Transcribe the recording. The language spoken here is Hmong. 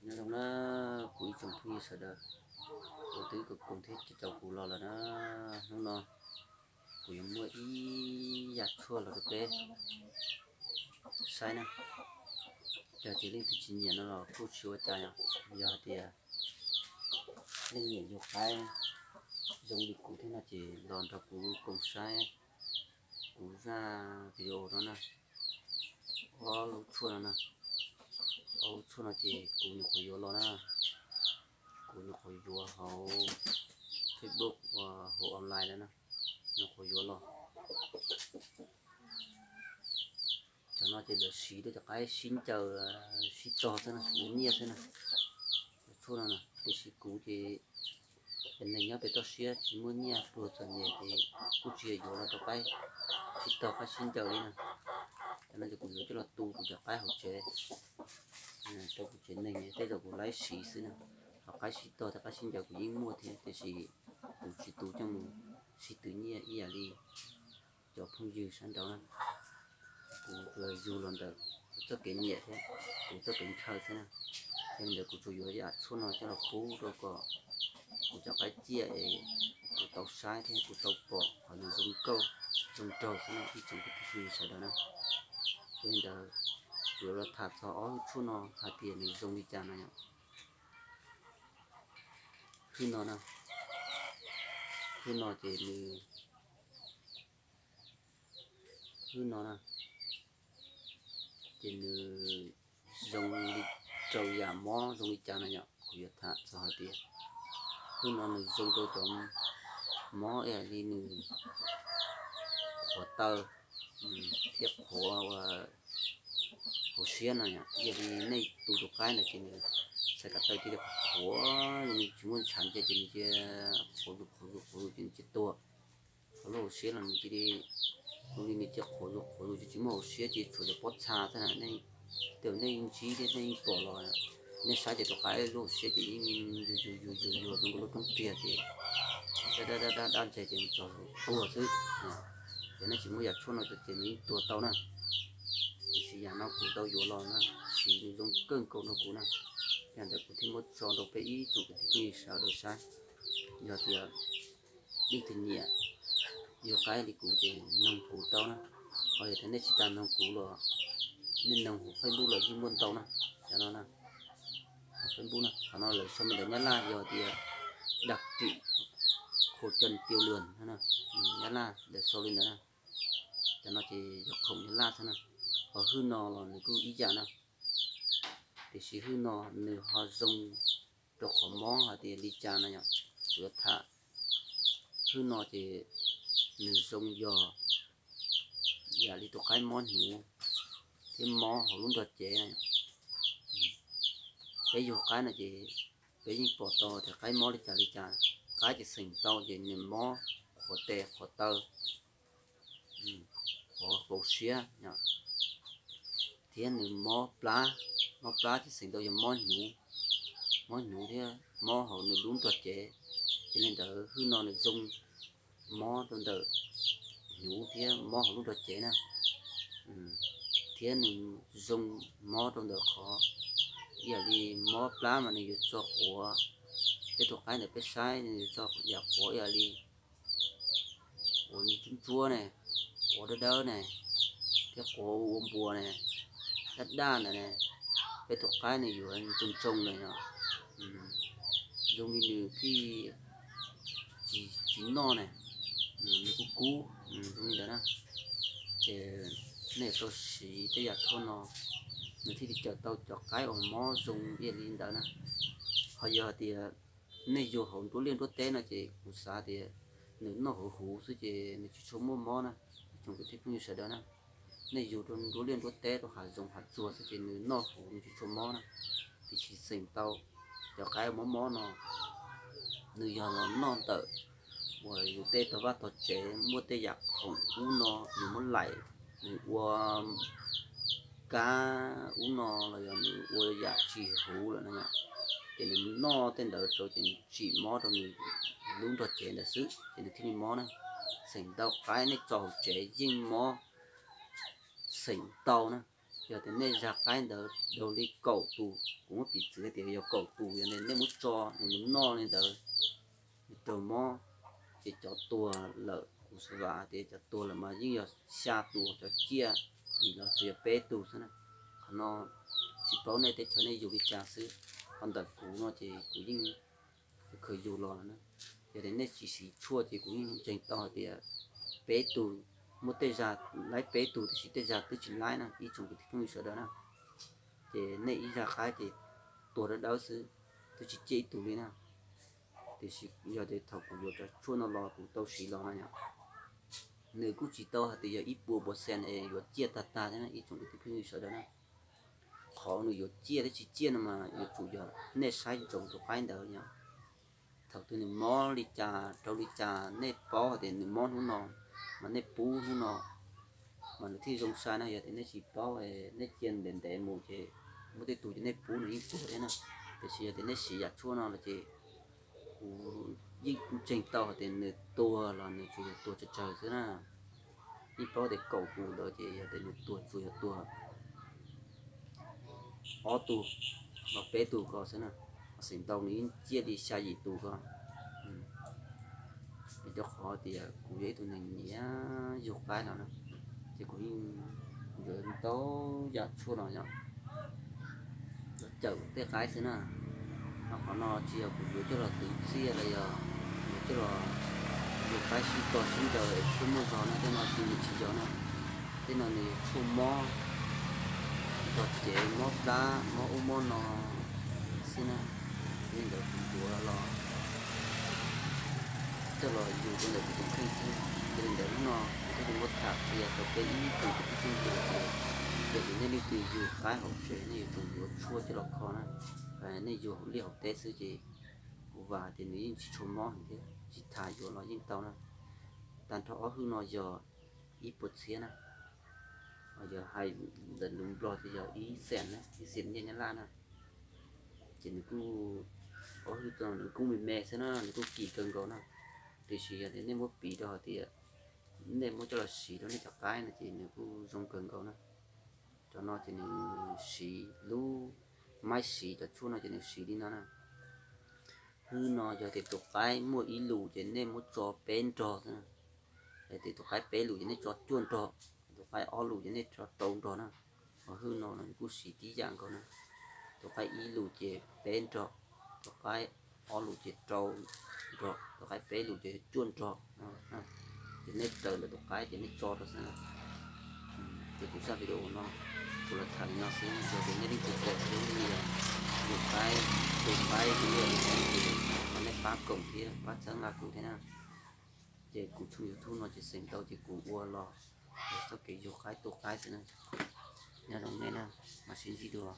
Nyob zoo na kuv ib tsoom phooj ywg sawv daws uas twb koom thiab caum kuv los lawm na. Hnub no kuv yuav muaj ib yam tshuaj los rau peb saib na. Yog tias leej twg tsis nyiam no los kuj tsis ua cas yom. Yog hais tias leej nyiam yug qaib zoo li kuv thiab no ces los nrog kuv koom saib kuv zaj video no na. Ob lub tshuaj no na, ob lub tshuaj no ces kuv nyuam qhuav yuav los na. Kuv nyuam qhuav yuav hauv Facebook uas hauv online na, nyuam qhuav yuav los. Cov no ces lawv siv rau cov qaib sib ncaws sib tog xwb na, yuav nyiaj xwb na. Lub tshuaj no na, tiam sis kuv ces yog neeg nyob pem toj siab tsis muaj nyiaj pluag txom nyem ces kuj tsis yog yuav los rau qaib sib tog qaib sib ncaws li na. Cov no ces kuv yuav coj los tu kuv cov qaib hauv tsev, rau kuv tsev neeg tej zaum kuv laib siv xwb na. Ho qaib sib tog thiab qaib sib ncaws kuv yeej muaj thiab tiam sis kuv tsis tu coj mus sib twv nyiaj ib yam li cov phooj ywg sab nraud na. Kuv tsuas yug los ntawm kuv txoj kev nyiam thiab kuv txoj kev ntshaw xwb na. Yog li ntawd kuv tsuas yuav yam tshuaj no coj los pub rau kom kuv cov qaib ciaj es kuv tau saib thiab kuv tau pom qhov nws zoo nkauj zoo nraug xwb na ib tsoom kwv tij phooj ywg sawv daws na. Yog li ntawd kuv yuav los tham txog ob lub tshuaj no hais tias nws zoo li cas no yom. Hwj no na, hwj no ces nws, hwj no na, ces nws zoo li rau yam mob zoo li cas no yom. Kuv yuav tham txog hais tias hwj no nws zoo rau cov mob ib yam li nws qhuav taw thiab qhuav hauv siab no yom. Ib yam li nej tu tus qaib ntawd ces nws txhais ko taw cia li qhuav zoo li tsis muaj ntshav ces nws cia qhuav zus qhuav zus qhuav zus ces nws cia tuag. Qhov lub hauv siab los nws cia li zoo li nws cia qhuav zus qhuav zus ces tsis muaj hauv siab ces tshuav cov pob txha xwb na. Nej, tej zaum nej ntsib thiab nej yeej pom los, nej saib ces tus qaib lub hauv siab ces yeej yuag yuag yuag yuag zoo nkaus lub roob riag ces dab dab dab dab ntseg ces mus txog tuag xwb. Ces nej tsis muaj yam tshuaj no ces nws yeej tuag tau na. Tiam sis yam no kuv tau yuav los na, siv nws zoo kawg nkaus rau kuv na. Yog ntawd kuv thiaj muab tso rau peb ib tsoom kwv tij phooj ywg sawv daws saib. Yog tias leej twg nyiam yug qaib li kuv ces noog kuv tau na. Ho yog tias nej tsis tas noog kuv los nej noog hauv Facebook los yeej muaj ntau na. Cov no na, hauv Facebook na, qhov no lawv sau me ntawv Nyab Laj yog tias đặc trị khổ chân tiêu luồn, Nyab Laj lawv sau li ntawd na. Cov no ces yog khoom Nyab Laj xwb na. Ho hwj no los nws kuj ib yam na, tiam sis hwj no nws ho zoo rau qhov mob hais tias li cas no yom. Kuv yuav tham, hwj no ces nws zoo yog yam li tus qaib mob hnyuv thiab mob hauv lub nrog cev no. Peb yug qaib no ces peb yeej pom tau tias qaib mob li cas li cas. Qaib ces xeem tau ces nws mob qhuav tes qhuav taw, qhuav kaus siab, thiab nws mob plab. Mob plab ces xeem tau yog mob hnyuv, mob hnyuv thiab mob hauv nws lub nrog cev. Yog li ntawd hwj no nws zoo mob rau ntawm hnyuv thiab mob hauv lub nrog cev na. Thiab nws zoo mob rau ntawm qhov ib yam li mob plab mas nws yuav tso quav. Peb tus qaib ntawd peb saib nws yuav tso yam quav ib yam li quav ntsuab ntsuab ne, quav dawb dawb ne, thiab quav ua npuas ne, daj daj ntawd ne. Peb tus qaib nws yuav ntsoog ntsoog ntawm no, zoo li nws thiaj tsis noj ne, nws kub kub zoo li ntawd na. Ces nej yuav tau siv tej yam tshuaj no, nws thiaj li cawm tau cov qaib uas mob zoo ib yam li ntawd na. Ho yog hais tias nej yug hauv nruab liaj nruab teb no ces kuv xav tias nws noj huv huv xwb ces nws tsis tshua muaj mob na, ib tsoom kwv tij phooj ywg sawv daws na. Nej yug rau nruab liaj nruab teb rau hav zoov hav tsuag xwb ces nws noj huv nws tsis tshua mob na. Tiam sis xeem tau cov qaib mob mob no, nws yog los noj ntawm uas yus tej tog vaj tog tsev muaj tej yam khoom ub no, nws muab laim, nws ua kab ub no los yog nws ua yam tsis huv lawm no, ces nws noj tej ntawd rau ces nws tsim mob rau nws lub nrog cev ntawd xwb ces nws thiaj li mob na. Xeem ntau qaib nej tso hauv tsev yeej mob, xeem ntau na. Yog tias nej zaj qaib ntawd dhau li kaum tus, kuv muab piv txwv tias yog kaum tus, yog nej muab tso nws mus noj li ntawd, nws raug mob, ces cov tuag lawm kuv vam tias cov tuag lawm mas yeej yog xya tus, cov ciaj dim los tsuas yog peb tug xwb na. Qhov no tsis paub nej teb chaws nej yug li cas xwb, ho ntawm kuv no ces kuv yeej khaws yug los na. Yog tias nej tsis siv tshuaj ces kuv yeej ntseeg tau hais tias peb tug, muaj tej zaj laib peb tug tiam sis tej zaj twb tsis laib na ib tsoom kwv tij phooj ywg sawv daws na. Ces nej ib zaj qaib ces tuag dawb dawb xwb, twb tsis ciaj ib tug li na. Tiam sis yog tias thaum kuv yuav cov tshuaj no los kuv tau siv los no yom, nws kuj tsis tau hais tias yog ib puas percent es yuav ciaj tag tag thiab na ib tsoom kwv tij phooj ywg sawv daws na. Qhov nws yuav ciaj thiab tsis ciaj no mas yuav tsum yog nej saib ntsoov tus qaib ntawd yom. Thaum twg nws mob li cas rau li cas nej paub hais tias nws mob hnub no, mas nej pub hnub no, mas nws thiaj zoo sai na. Yog tias nej tsis paub, nej cia ntev ntev mus ces muaj tej tus ces nej pub nws yeej tuag thiab na. Tiam sis yog tias nej siv yam tshuaj no los ces kuv yeej ntseeg tau hais tias nws tuag los nws tsuas yog tuag tsawg tsawg xwb na. Yeej paub tias kaum tus ntawd ces yog tias nws tuag tsuas yog tuag ob tug los peb tug ko xwb na, ho xeem ntau nws yeej ciaj li xya yim tus ko. Vim rau qhov tias kuv yog ib tug neeg nyiam yug qaib no na, ces kuv yeej yuav ntau yam tshuaj no yom, los cawm tej qaib xwb na. Ho qhov no tsis yog kuv yuav coj los twv txiaj los yog yuav coj los yug qaib sib tog sib ncaws es tshuaj muaj zog no, tej no ces nws tsis yog na. Tej no nws yog tshuaj mob nrog cev, mob plab, mob ub mob no xwb na. Yog li ntawd kuv yuav los coj los yug rau ntawm kuv tus kheej xwb. Yog li ntawd hnub no kuv thiaj li muab tham qhia rau peb ib tsoom kwv tij phooj ywg tias, yog tias nej leej twg yug qaib hauv tsev nej yuav tsum yuav tshuaj coj los kho na. Nej yug hauv liaj hauv teb xwb ces kuv vam tias nws yeej tsis tshua mob heev thiab, tsis tas yuav los yeej tau na. Tag nrho ob hwj no yog ib puas txhiab na, yog hais ntawm lus Nplog ces yog ib xees na, ib xees nyiaj Nyab Laj na. Ces nws kuj, ob hwj no nws kuj me me xwb na, nws kuj kim kawg nkaus na. Tiam sis yog tias nej muab piv rau hais tias nej muab coj los siv rau nej cov qaib no ces nws kuj zoo kawg nkaus na. Cov no ces nws siv lub maib siv cov tshuaj no ces nws siv li no na. Hwj no yog tias tus qaib muaj ib lus ces nej muab tso peb nrog xwb na. Yog tias tus qaib peb lus ces nej tso cuaj nrog, tus qaib ob lus ces nej tso rau nrog na. Ho hwj no los nws kuj siv tib yam nkaus na. Tus qaib ib lus ces peb nrog, tus qaib ob lus ces rau nrog, tus qaib peb lus ces cuaj nrog. Ces nej raws lawv tus qaib ces nej tso rau xwb na. Ces kuv zaj video no kuv los tham li no xwb, yog tias nej leej twg pom thiab nej yog yug qaib, tu qaib, yog li no ces thov nej pab koom thiab pab txhawb nqa kuv thiab na. Ces kuv tshooj YouTube no ces xeem ntau ces kuv ua los txoj kev yug qaib tu qaib xwb na. Nyob zoo nej na, mam sib ntsib dua.